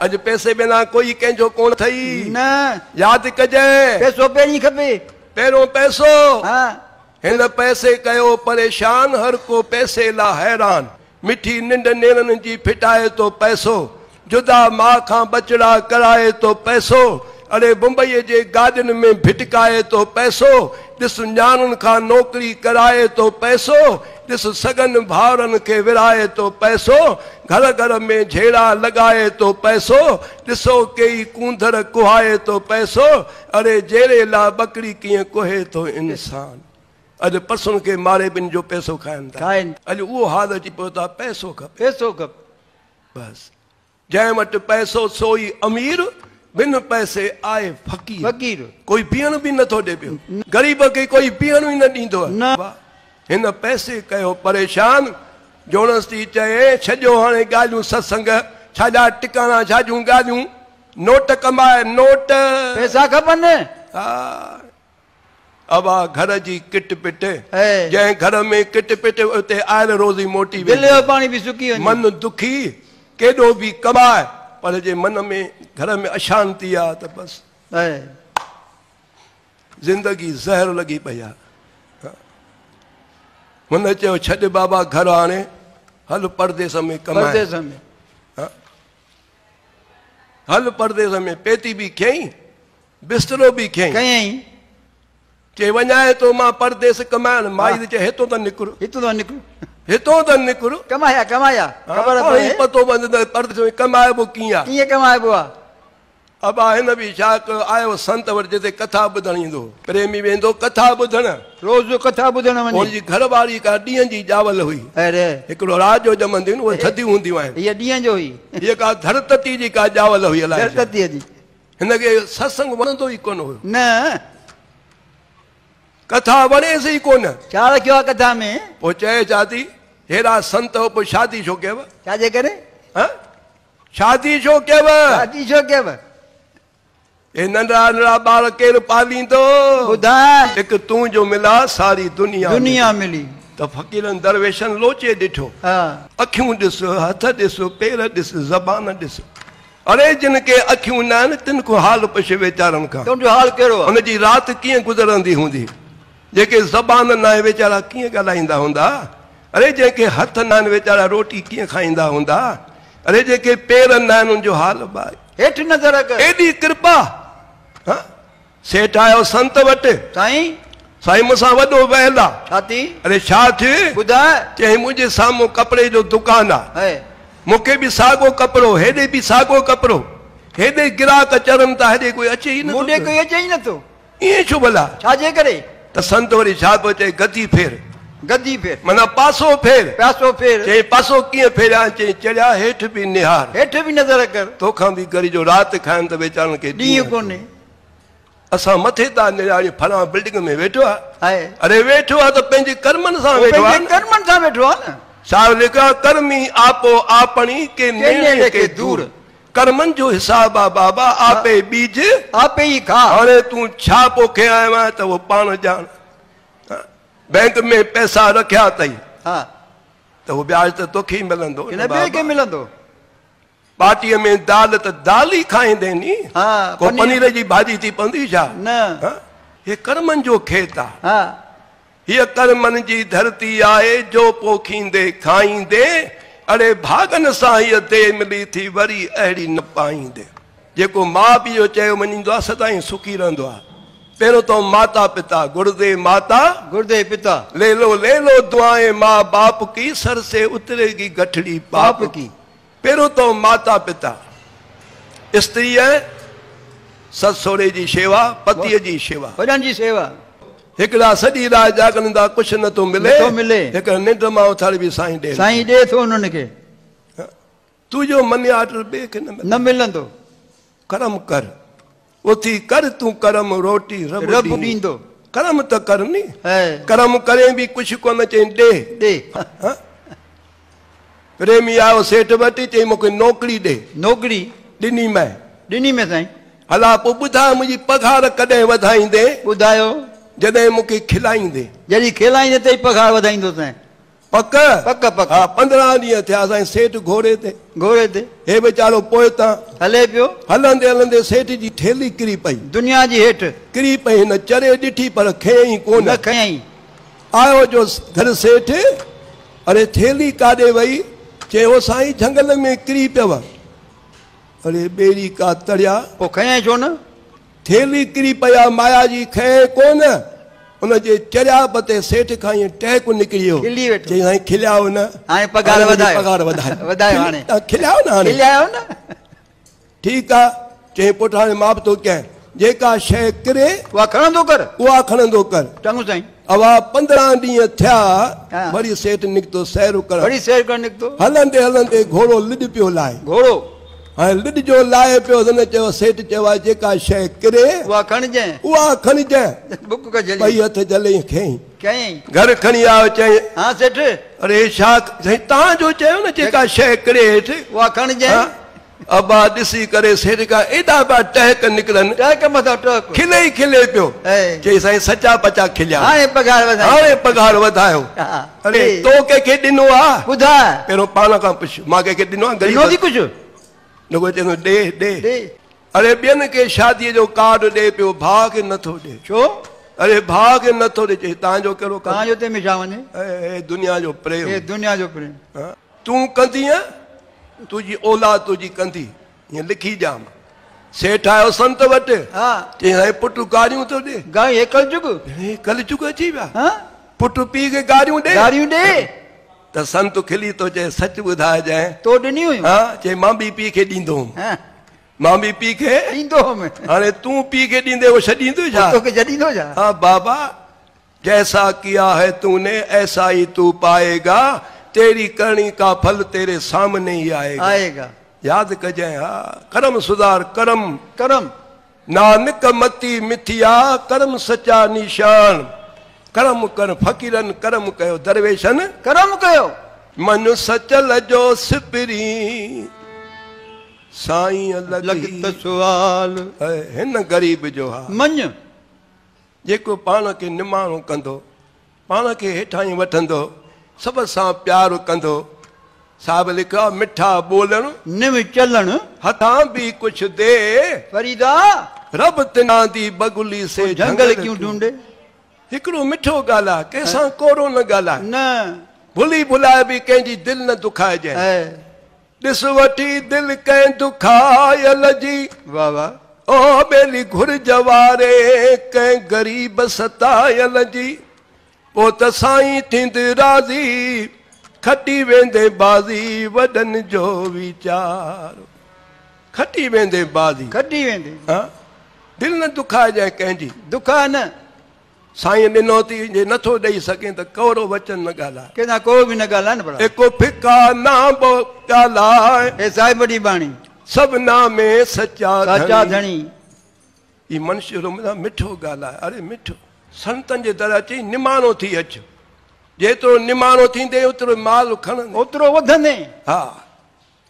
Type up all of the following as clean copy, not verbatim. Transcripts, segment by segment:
अॼु पैसे बिना कोई कंहिंजो कोन अथई। न। यादि कजांइ, पैसो पहिरीं खपे। पहिरियों पैसो। हा। हिन पैसे कयो परेशान, हर को पैसे लाइ हैरान। मिठी निंड नेरनि जी फिटाए थो पैसो, जुदा मां खां बचड़ा कराए थो पैसो। अरे मुंबईअ जे गाॾियुनि में भिटकाए थो पैसो, ॾिस ञाणुनि खां नौकिरी कराए थो पैसो, ॾिस सगनि भाउरनि खे विराए थो पैसो, घर घर में झेड़ा लॻाए थो पैसो, ॾिसो केई कूंधर कुहाए थो पैसो। अरे जहिड़े लाइ बकरी कीअं कुहे थो इंसान। अॼु पसुनि खे मारे ॿिनि जो पैसो खाइनि था। खाइनि। अॼु उहो हाल अची पियो आहे, पैसो खपे। पैसो खपे। बसि जंहिं वटि पैसो सो ई अमीर, बिन पैसे आए फ़क़ीर। फ़क़ीर। कोई पीअण बि नथो ॾिए पियो, ग़रीब खे कोई पीअण ई न ॾींदो आहे। न। हिन पैसे कयो परेशान। जोणस थी चए, छॾियो हाणे ॻाल्हियूं सत्संग, छाजा टिकाणा, छाजूं ॻाल्हियूं, नोट कमाए, नोट। पैसा खपनि। हा। अबा घर जी किट पिट, है। जंहिं घर में किट पिट उते आयल रोज़ी मोटी दिलि वेंदी। जो पाणी बि सुकी वञे। मन दुखी केॾो बि कमाए, पर जे मन में घर में अशांति आहे त बसि है। ज़िंदगी ज़हर लॻी पई आहे। हुन चयो, छॾ बाबा घर, हाणे हल परदेस में कमाए। परदेस में। हल परदेस में। पेती बि खयई, बिस्तरो बि खयई। कयईं। चए, वञाए थो मां परदेस कमाइण। माई त चए, हितां त निकिर। हितां त निकिर। हितां त निकिर। कमाया कमाया, ख़बर हा, पए। पतो पवंदो त परदेस में कमाइबो कीअं आहे। कीअं कमाइबो आहे। अबा हिन बि छा कयो, आयो संत वटि जिते कथा ॿुधण ईंदो। प्रेमी वेंदो कथा ॿुधण। रोज़ कथा ॿुधण वञे। हुनजी घरवारी का ॾींहं जी ॼावल हुई। अरे। हिकिड़ो राति जो ॼमंदियूं आहिनि, उहे थधियूं हूंदियूं आहिनि। हीअ ॾींहं जो हुई। हीअ का धरतती जी का ॼावल हुई अलाए छा। धरततीअ जी। हिनखे सत्संग वणंदो ई कोन हुयो। न। कथा वणेसि ई कोन। छा रखियो आहे कथा में? पोइ चए छा थी, हेॾा संत हो, पोइ शादी छो कयव? छाजे करे? हा? शादी छो कयव? शादी छो कयव? हे नंढड़ा नंढड़ा ॿार केरु पालींदो? ॿुधाए। हिकु तूं जो मिला सारी दुनिया दुनिया मिली। त फ़क़ीरनि दरवेशनि लोचे ॾिठो। हा। अखियूं ॾिस, हथ ॾिस, पेर ॾिस, ज़बान ॾिस। अरे जिन खे अखियूं न आहिनि तिन खां हाल पुछ वीचारनि खां। तुंहिंजो हाल कहिड़ो आहे? हुनजी राति कीअं गुज़रंदी हूंदी? जेके ज़बान न आहे वीचारा कीअं ॻाल्हाईंदा हूंदा? अरे जंहिंखे हथ न आहिनि वीचारा रोटी कीअं खाईंदा हूंदा? अरे जेके पेर न आहिनि उनजो हाल बि हेठि नज़र कर। एॾी कृपा। हा? सेठ आयो संत वटि। साईं। साईं मूंसां वॾो वहल आहे। छा थी? अरे छा थिए? ॿुधाए। चई, मुंहिंजे साम्हूं कपिड़े जो दुकान आहे। है। मूंखे बि साॻियो कपिड़ो, हेॾे बि साॻियो कपिड़ो, हेॾे ग्राहक चढ़नि था, हेॾे कोई अचे ई नथो। मूंॾे कोई अचे ई नथो। ईअं छो भला? छाजे करे? त संत वरी छा पियो चए, गदी फेर। गदी फेर। माना पासो फेर। पासो फेर। चई, पासो कीअं फेरियां? चई, चढ़िया हेठि बि निहार। हेठि बि नज़र कर। तोखां बि गरी जो राति खाइनि त वीचारनि खे ॾींहुं कोन्हे। असां मथे था निहारियूं, फलां बिल्डिंग में वेठो आहे। आहे। अरे वेठो आहे त पंहिंजे कर्मनि सां वेठो आहे। पंहिंजे कर्मनि सां वेठो आहे न। साहिब लिखियो आहे, कर्मी आपो आपणी के नेणे के दूर। कर्मनि जो हिसाब आहे बाबा, आपे बीज आपे ई खा। हाणे तूं छा पोखे आयो आहीं त उहो पाण ॼाण। हा? बैंक में पैसा रखिया अथई हा। त उहो ब्याज त तोखे ई मिलंदो। हिन ॿिए खे मिलंदो। बाटीअ में दाल त दाल ई खाईंदे नी। हा, को पनीर जी भाॼी थी पवंदी छा? न। हा? हे कर्मनि जो खेत आहे। हा। हीअ कर्मनि जी धरती आहे, जो पोखींदे खाईंदे। अड़े भाॻनि सां हीअ दे मिली थी, वरी अहिड़ी न पाईंदे। जेको माउ पीउ जो चयो मञींदो आहे सदाईं सुखी रहंदो आहे। पहिरियों त माता पिता, गुरुदेव माता गुरुदेव पिता। ले लो ले लो दुआएं माँ बाप की, सर से उतरेगी गठड़ी पाप पाप की। पहिरियों त माता पिता, स्त्री ऐं ससु सहुरे जी शेवा, पतीअ जी शेवा, वॾनि जी सेवा। हिकिड़ा सॼी राति जागनि था, कुझु नथो मिले। नथो मिले। हिकिड़ा निंड मां उथारे बि साईं ॾे। साईं ॾिए थो उन्हनि खे। तुंहिंजो मनी आर्डर ॿिए खे न मिले। न मिलंदो। करम कर, उथी कर तूं करम, रोटी रब रब ॾींदो। ॾींदो। करम त कर नी। है। करम करे बि कुझु कोन चई ॾे। ॾे। हा? प्रेमी आयो सेठ वटि, चई मूंखे नौकिरी ॾे। नौकिरी ॾिनी मैं। ॾिनी में साईं। हला पोइ ॿुधाए मुंहिंजी पघार कॾहिं वधाईंदे? ॿुधायो। जॾहिं मूंखे खिलाईंदे। जॾहिं खिलाईंदे त पघार वधाईंदो साईं। پڪ؟ پڪ پڪ. ها 15 ڏينهن ٿيا سائين سيٺ گهوڙي تي. گهوڙي تي. هي ويچارو پوئتان هلي پيو. هلندي هلندي سيٺ جي ٿيلهي ڪري پئي. دنيا جي هيٺ. ڪري پئي، هن چري ڏٺي پر کنيائين ڪونه. نه کنيائين. آيو جو گهر سيٺ، اڙي ٿيلهي ڪاڏي وئي؟ چيو سائين جهنگل ۾ ڪري پيو. اڙي ٻيڙي ڪا تڙيا. پوء کنيائين ڇو نه؟ ٿيلهي ڪري پيا مايا جي کنيائين ڪونه. ان جي چريائپ تي سيٺ کان ائين ٽهڪ نڪري ويو. کلي ويٺو. چيائين سائين کليائو نه. هاڻي پگهار وڌايو. پگهار وڌايو. وڌايو هاڻي. کليائو نه هاڻي. کليائو نه. ٺيڪ آ. چيائين پٽ هاڻي معاف ٿو ڪيان. جيڪا شيء ڪري اها کڻندو ڪر. اها کڻندو ڪر. چڱو سائين. اوا 15 ڏينهن ٿيا، وري سيٺ نڪتو سير ڪرڻ. وري سير ڪرڻ نڪتو. هلندي هلندي گهوڙو لڏ پيو لاهي. گهوڙو. هاڻي لڏ جو لاهي پيو، هن چيو سيٺ چيو آهي جيڪا شيء ڪري اها کڻجانء. اها کڻجانء. بڪ ڪر جهلي. ٻئي هٿ جهلي کنيائين. کنيائين. گهر کڻي آيو، چيائين ها سيٺ. اڙي ڇا سائين توهان جو چيو نه جيڪا شيء ڪري هيٺ اها کڻجانء. ابا ڏسي ڪري سيٺ کان ايڏا پيا ٽهڪ نڪرن. ٽهڪ مٿان ٽهڪ. کلي ئي کلي پيو. چئي سائين سچا پچا کليا. هاڻي پگهار وڌايو. هاڻي پگهار وڌايو. اڙي تو ڪنهن کي ڏنو آ؟ ٻڌاء. پهريون پاڻ کان پڇ، مان ڪنهن کي ڏنو آ؟ غريب ڏنو ٿي ڪجهه؟ رڳو چئي ٿو ڏي ڏي. اڙي ٻين کي شاديء جو ڪارڊ ڏي پيو، ڀاء کي نٿو ڏي. ڇو؟ اڙي ڀاء کي نٿو ڏي. چئي تان جو ڪهڙو ڪم؟ تان جو تنهن ۾ ڇا وڃي؟ اي دنيا جو پريم. اي دنيا جو پريم. تون ڪندينء تنهنجي اولاد تنهنجي ڪندي، ائين لکي ڏيان. سيٺ آيو سنت وٽ. چيائين سائين پٽ گاريون ٿو ڏي. گاريون هي ڪلجگ. هي ڪلجگ اچي ويا. پٽ پيء کي گاريون ڏي. گاريون ڏي. ته سنت کلي ٿو چئي سچ ٻڌائجانء. تو ڏني هيون. ها چئي مان به پيء کي ڏيندو هوم. مان به پيء کي ڏيندو هوم. هاڻي تون پيء کي ڏيندي اهو ڇڏيندو ڇا؟ توکي ڇڏيندو ڇا؟ ها بابا جيسا ڪيا هي تون ني ايسا ئي تو پائي گا، تيري ڪرڻي ڪا ڦل تيري سامني ئي آئي گا. آئي گا. ياد ڪجانء ها ڪرم سڌار ڪرم. ڪرم. نانڪ متي مٿيا ڪرم سچا نشان. ڪرم ڪر فقيرن ڪرم ڪيو درويشن ڪرم ڪيو. من سچل جو سپرين سائين لڳ ته سوال. هن غريب جو ها مڃ. جيڪو پاڻ کي نماڻو ڪندو، پاڻ کي هيٺان ئي وٺندو، سڀ سان پيار ڪندو. صاحب لکيو آهي مٺا ٻولڻ نم چلڻ هٿان به ڪجهه the. Farida رب تنا the بگلي سي جهنگل ڪيون ڍونڍي. هڪڙو مٺو ڳالهاء، ڪنهن سان ڪوڙو نه ڳالهاء. نه ڀلي ڀلائي به ڪنهن جي دل نه دکائجانء. ڏس وٺي دل ڪنهن دکايل جي. واهه واهه. او ٻيلي گهرج واري ڪنهن غريب ستايل جي. پوءِ ته سائين ٿيند راضي، کٽي ويندي بازي وڏن جو ويچار. کٽي ويندي بازي. کٽي ويندي. ها دل نه دکائجانء ڪنهن جي. دکاء نه. سائين ڏنو ٿي جي نٿو ڏيئي سگهين ته ڪوڙو وچن نه ڳالهاء. ڪنهن سان ڪو به نه ڳالهاء نه ڀلا. هڪ ڦڪا نامو ڳالهاء. هي صاحب وڏي ٻاڻي. سڀ نامي سچا سچا ڌڻي. هي منشي مٺو ڳالهاء. اري مٺو سنتن جي در اچي نماڻو ٿي اچ. جيترو نماڻو ٿيندي اوترو مال کڻندي اوترو وڌندي. ها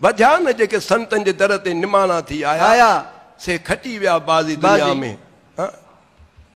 وڌيا نه جيڪي سنتن جي در تي نماڻا ٿي آيا آيا سي کٽي ويا بازي دنيا ۾.